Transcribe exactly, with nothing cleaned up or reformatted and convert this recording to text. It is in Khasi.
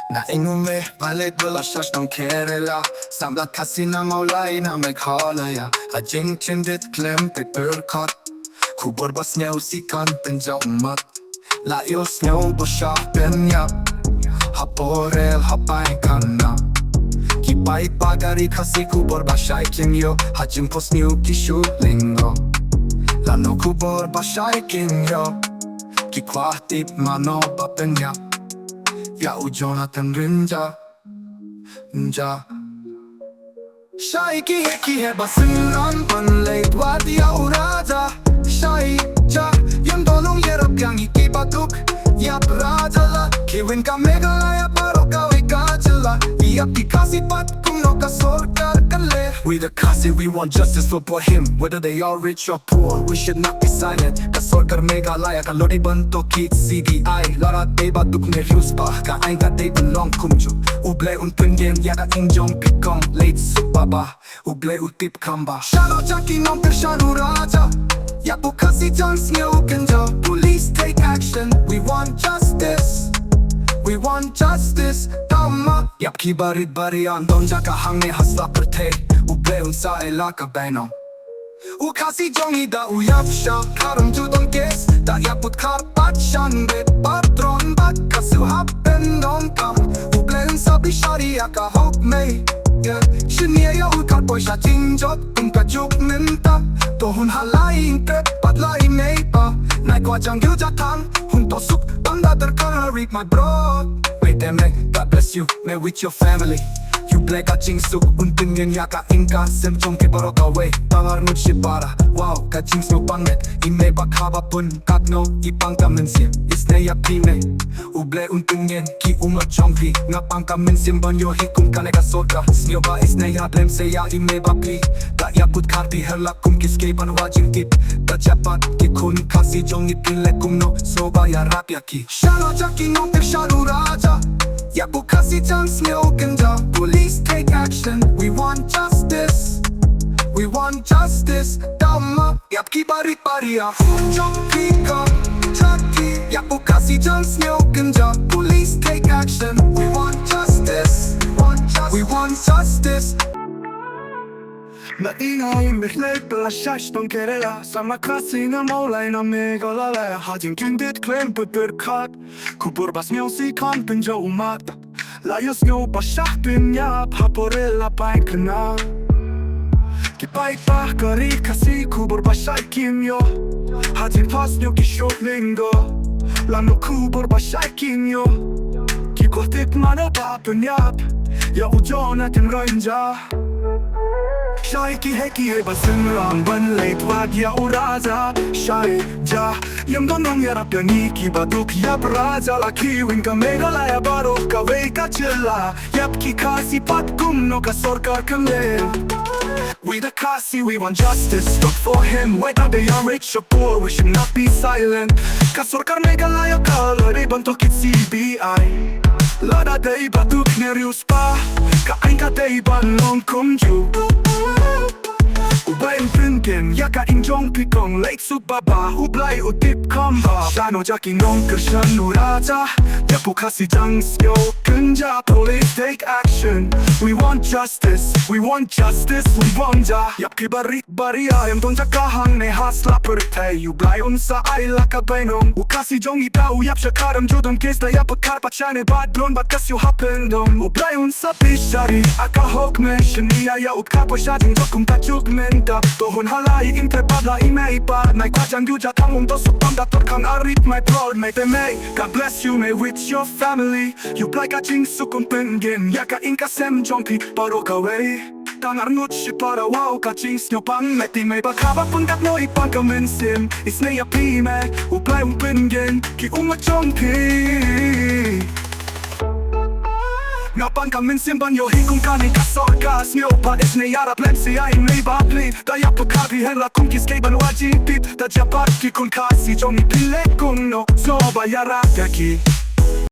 Na ing u me ba leit ba la shah shnong Kerala, samla Khasi na Mawlai na Meghalaya, ha jingkyndit khlem pyrkhat. Khubor ba sniew sih kan pynjaw ummat. La ïohsngew ba shah pynïap ha por rel ha paikana. Ki paidbah ka ri Khasi khubor ba shai kin ïoh ha jingphohsniew ki shu lyngngoh. Lano khubor ba shai kin ïoh, ki kwah tip mano ba pynïap ïa u Jonathan Rynjah. Nja. Shai ki heh ki heh ba synran ban leit wad ïa u Rajah. Shai, ja, ïa don long ïarap ïa ngi kiba duk. Ïap Rajah la kiwin ka Meghalaya baroh kawei ka jylla. Ïap ki Khasi pat kumno ka sorkar kan leh. We the Khasi, we want justice for, for him. Whether they are rich or poor, we should not be silent. Ka sorkar Meghalaya ka lah dei ban tohkit C B I. Lada dei ba duk ne riewspah, ka aiñ ka dei ban long kumjuh. U Blei un pyndem ïa ka aiñ jong phi kong, leit suk baba. U Blei u tip kham bha. Shano jong ki nongkyrshan u Rajah. Ïap u Khasi jong sniew kynja. Police take action. We want justice. We want justice. Tama. Ïap ki barit baria, ym don jaka hangne ha sla pyrthei. U Blei un sa ai la ka bainong. U Khasi jong ngi da u ïap sha kharam ju don case. Da ïap u dkhar pat shan beit pat throng bad ka siew hap pyndonkam. U Blei un sa plie sharia ka hok mei. Yeah. Shim ïa u dkhar poi sha jingjop kum ka juk mynta. To hun ha la i ngtep bad la i mei pa. Nai kwah jang gil jatang hun to suk bang da dyrkar, read my bro. Wait a minute, God bless you, may with your family. U Blei ka jingsuk un pyndem ïa ka aiñ ka sem jong ki baroh kawei. Tang ar ngut shipara. Wow, ka jingsuk pang met. I mei ba khaba pun katno i pang ka mynsiem. Isnei ïa phi mei. U Blei un pyndem ki ummat jong phi. Nga pang ka mynsiem ban ïohi kum kane ka sorkar. Sngewbha isnei ïa lem se ïa i mei ba phi. Da ïap u dkhar phi her la kum ki skei ban wad jingtip. Da jia pat ki khun Khasi jong ngi phin leh kumno. Sngewbha ïarap ïa ki. Shano jong ki nongkyrshan u Rajah. Ïap u Khasi jong sniew kynja. Police take action. We want justice. We want justice. Tama. Ïap ki barit baria. Jong phi ka. Jati. Ïap u Khasi jong sniew kynja. Police take action. We want justice. We want justice. We want justice. Na ing u me ba leit ba la shah shnong Kerala, samla Khasi na Mawlai na Meghalaya, ha jingkyndit khlem pyrkhat. Khubor ba sniew sih kan pynjaw ummat. La ïohsngew ba shah pynïap ha por rel ha paikana. Ki paidbah ka ri Khasi khubor ba shai kin ïoh. Ha jingphohsniew ki shu lyngngoh. Lano khubor ba shai kin ïoh. Ki kwah tip mano ba pynïap ïa u Jonathan Rynjah. Shai ki heh ki heh ba synran ban leit wad ïa u Rajah. Shai, ja, ym don long ïarap ïa ngi kiba duk. Ïap Rajah la kiwin ka Meghalaya baroh kawei ka jylla. Ïap ki Khasi pat kumno ka sorkar kan leh. We the Khasi, we want justice, not for him. Whether they are rich or poor, we should not be silent. Ka sorkar Meghalaya ka lah dei ban tohkit C B I. Lada dei ba duk ne riewspah, ka aiñ ka dei ban long kumjuh. U Blei un pyndem ïa ka aiñ jong phi kong, leit suk baba, U Blei u tip kham bha. Shano jong ki nongkyrshan u Rajah, ïap u Khasi jong sniew kynja. Police take action. We want justice. We want justice. We want ja. Ïap ki barit baria, ym don jaka hangne ha sla pyrthei. U Blei un sa ai la ka bainong. U Khasi jong ngi da u ïap sha kharam ju don case, da ïap u dkhar pat shan beit bad throng bad ka siew hap pyndonkam. U Blei un sa plie sharia ka hok mei. Shim ïa u dkhar poi sha jingjop kum ka juk mynta. To hun ha la i ngtep bad la i mei pa. Nai kwah jang gil jatang hun to suk bang da dyrkar, read my bro, mei te mei. God bless you, mei with your family. U Blei ka jingsuk un pyndem ïa ka aiñ ka sem jong phi baroh kawei. Tang ar ngut shipara, wow, ka jingsniew pang met. I mei ba khaba pun katno i pang ka mynsiem. Isnei ïa phi mei, U Blei un pyndem ki ummat jong phi. Nga pang ka mynsiem ban ïohi kum kane ka sorkar. Sngewbha isnei ïarap lem se ïa i mei ba phi. Da ïap u dkhar phi her la kum ki skei ban wad jingtip. Da jia pat ki khun Khasi jong ngi phin leh kumno. Sngewbha ïarap ïa ki.